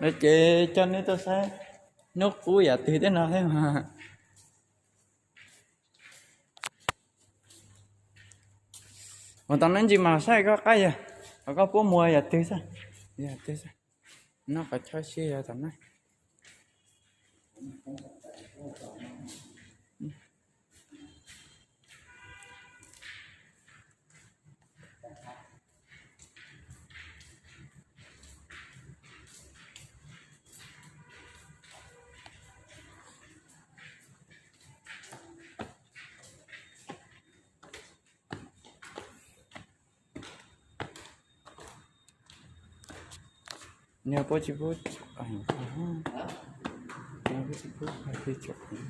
No ces coj neb tuaj saib hnub qub yam twg tej no thiab mas. Mus tom no ntsis mas saib koj qab yog, koj puab muag yam twg xwb, yam twg xwb. Noj qhov chaw sib yog tom no. Nws puab tsis pub, nws puab tsis pub.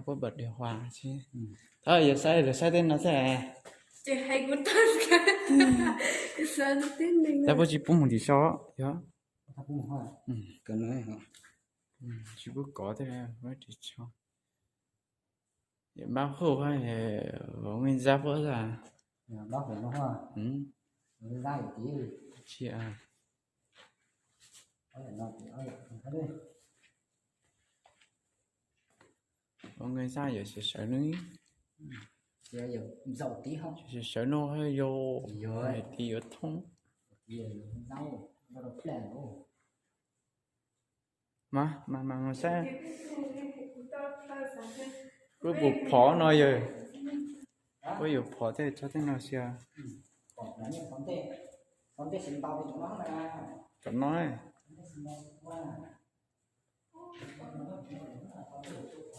Puab bật điều hòa xwb. Thov yog saib, lawv saib tej no xwb. Tab puab tsis pub mus tim so, yog. Tsis pub kov tej, npab hauj, nqi zab puab xwb. Ua nqi zab yuav sawv sawv no, sawv sawv no yog hais tias yuav thoob. Mas mas mas mus saib, puab puas phom no yog, puab yuav phom tej tso tej no xwb. Tom no,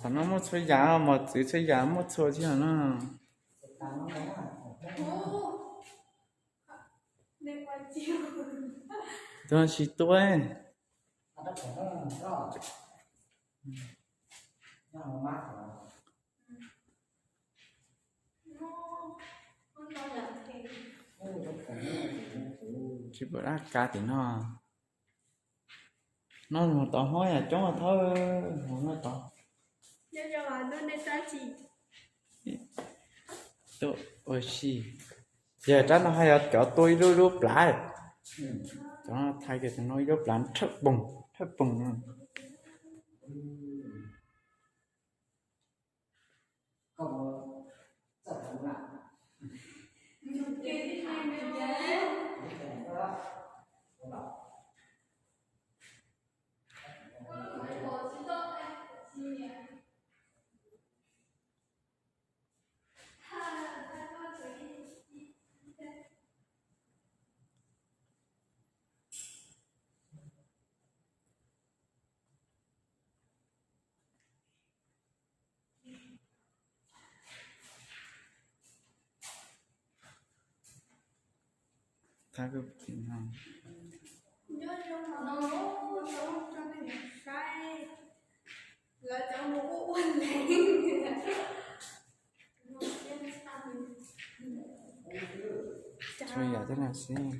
tom no muaj txhua yam, mos txwv txhua yam muaj txhua tsis no. Tus no tsis tuaj. Tsis pom dab kav tim no. No mus tod hoob yam coob thawj mus no tod. Tuaj ua si. Yog rab no haj yog cov tua ib lub lub plhav. Cov no thaij kiag tus no ib lub plhav thawj poog thawj poog no. Txhua yam tej no xwb.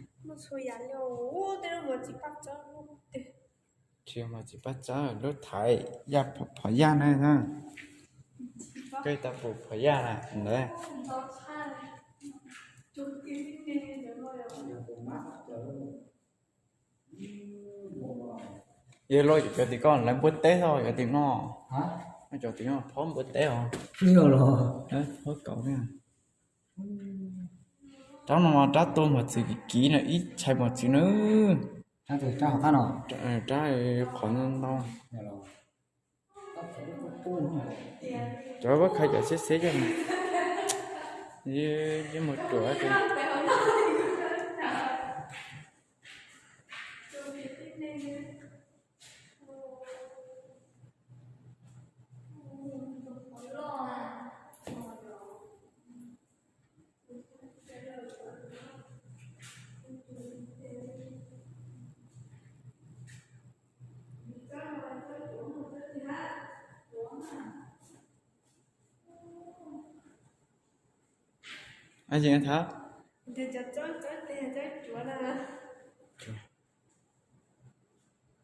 Tsis yog mos txwv paj tsawb, lub thaiv yaj phom yaj na. Koj tau pum phom yaj na ntawd. Yog los cov tim koj lawv npua teb os, cov tim no. Cov tim no phob npua teb os. Phob kaus. Rab no rab tua mos txwv kiv kiv no ib txhais mos txwv na. Rab qhov ntau ntau. Cov pab khaws cov xeb xeb coj mus, yeej mus ruam. Ab, tsis thaum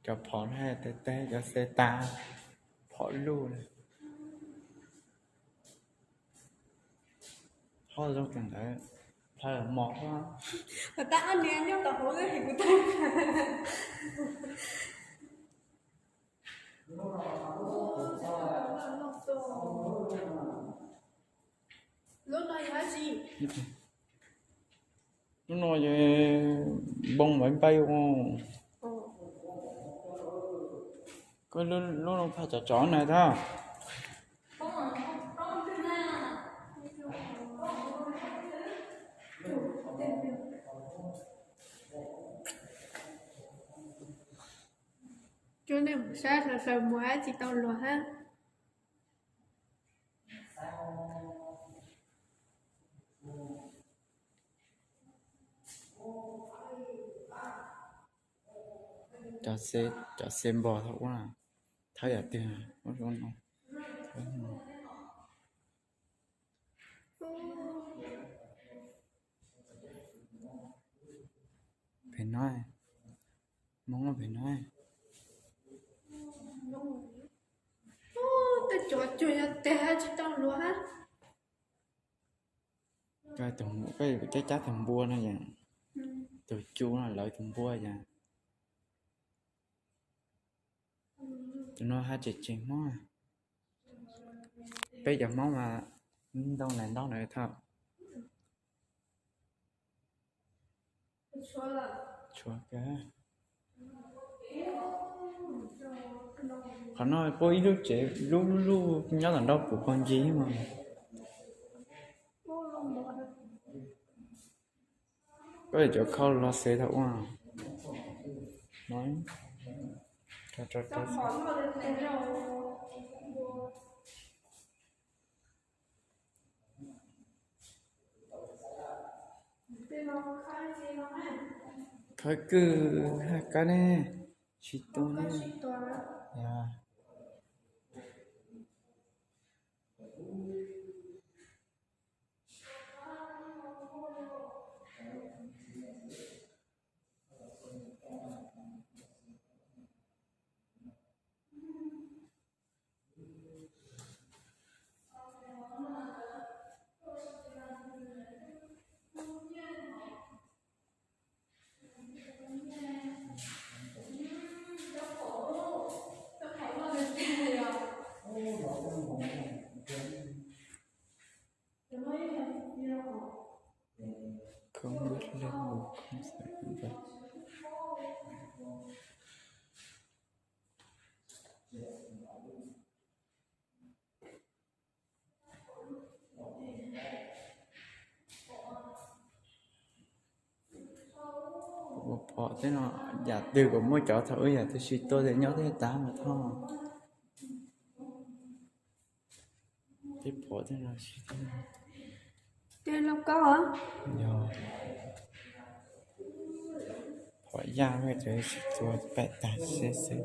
cov phom tes tes cov xe tas phom luj. Thov zoo tus ntawd, plaws mos. Tab ob niag nyob tom hauv lub hais kuv tau. Lub no yog dab tsi? Lub no yog npoo maiv npai. Koj lub no phaj tsov tsov na tag. Coj nej mus saib hlaws hlaws mus hab tsis tau luag hab. Cov xe npog thaum ub, thawb yam twg no. Pem no, Hmoob pem no. Tej cov cuag yog tes hab tsis tau luag hab. Koj cab cab tug npua no yom, tug cu no lawv tug npua yom. Tus no hab tseem tseem Hmoob. Peb cov Hmoob mas ntoo na ntau na thaum. Qhov no puab ib lub tsev lub lub lub nyob tom nrau puv qaug nce mas. Koj cov khau los xev thaum ua. Khawb kwj hab kab ne, tsis tua ne. Ua pom tej no, yam twg kuj muaj cov thaum ub yam twg tsis tua tes nyob tej tab mas thoj. Tej pom tej no tsis tua. Tej lauj kaub os. Yog pom yaj cov tsis tua pem tag xwb xwb.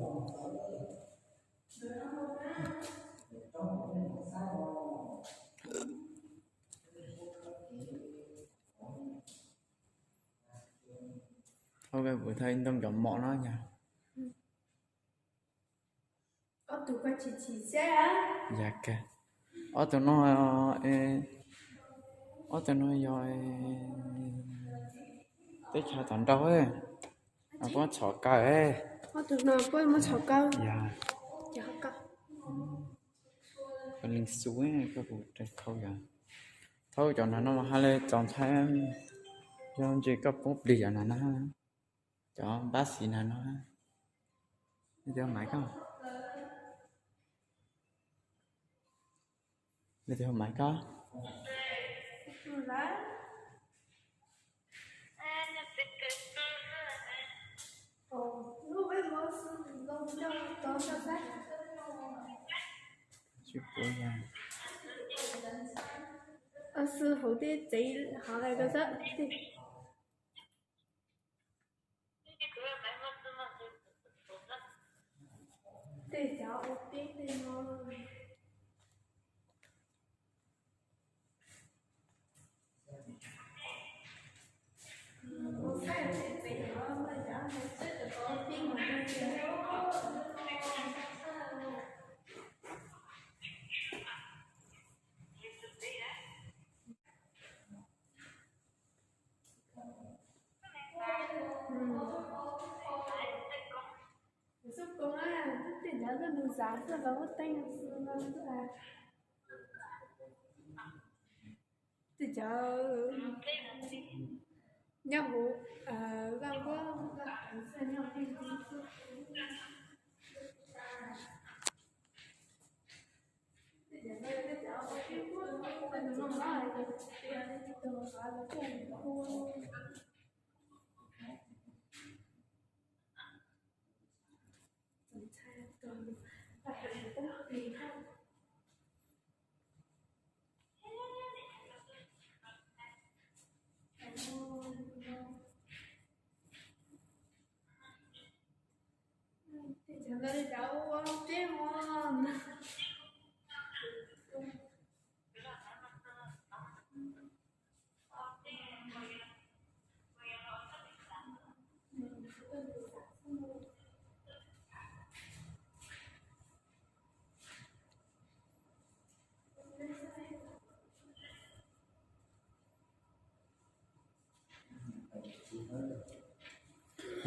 Thauj, kuv thauj ib ntoo cov mom no yog. Ob tug ko chim chim xwb. Yog kawg. Ob tug no, ob tug no yog teb chaws tom nrau, puab txhom kaw. Ob tug no puab muab txhom kaw. Yog. Leej xu, koj puas khau yog. Thauj cov no no mas has le txaus ntshai. Yog ntsis koj poob plig cov no na. Cov npab xis no no. Leej twg maiv koj? Leej twg maiv koj? Tsis pom. Xwb hauv tej tsev hov lawm rau xwb. Tej cov ua teb tej no. Xav xwb los muab teeb xwb no xwb. Tej cov nyob hauv vaj huab vaj xwb nyob hauv tej xwb.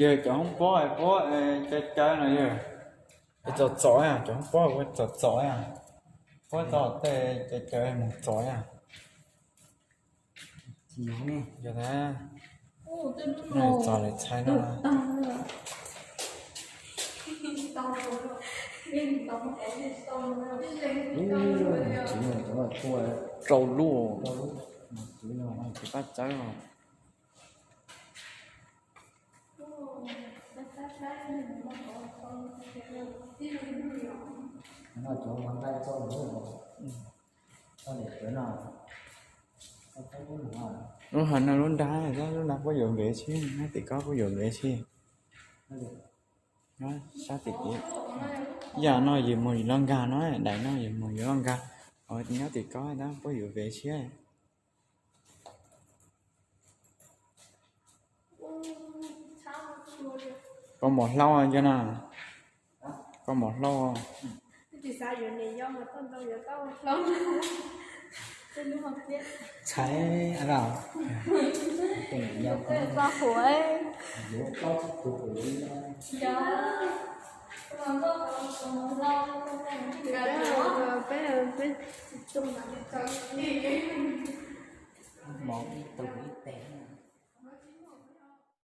Yog cov hoob pob pob caw caw no yog txom txom, cov hoob pob ua txom txom, pob txog tej caw caw mus txom. Yog na, txog lawv txhais no. Rau lub, tsis pab txawb os. Lub hav no lub nrag, lub nrag puab yuav nqes thiab, nyob tim ko puab yuav nqes thiab. Sab tim, yam no yus mus yus loj nkag no, daim no yus mus yus loj nkag, nyob tim ko tab puab yuav nqes thiab. Koj mom hlau yog na, koj mom hlau. Txhais a, mov ib tug ib teg.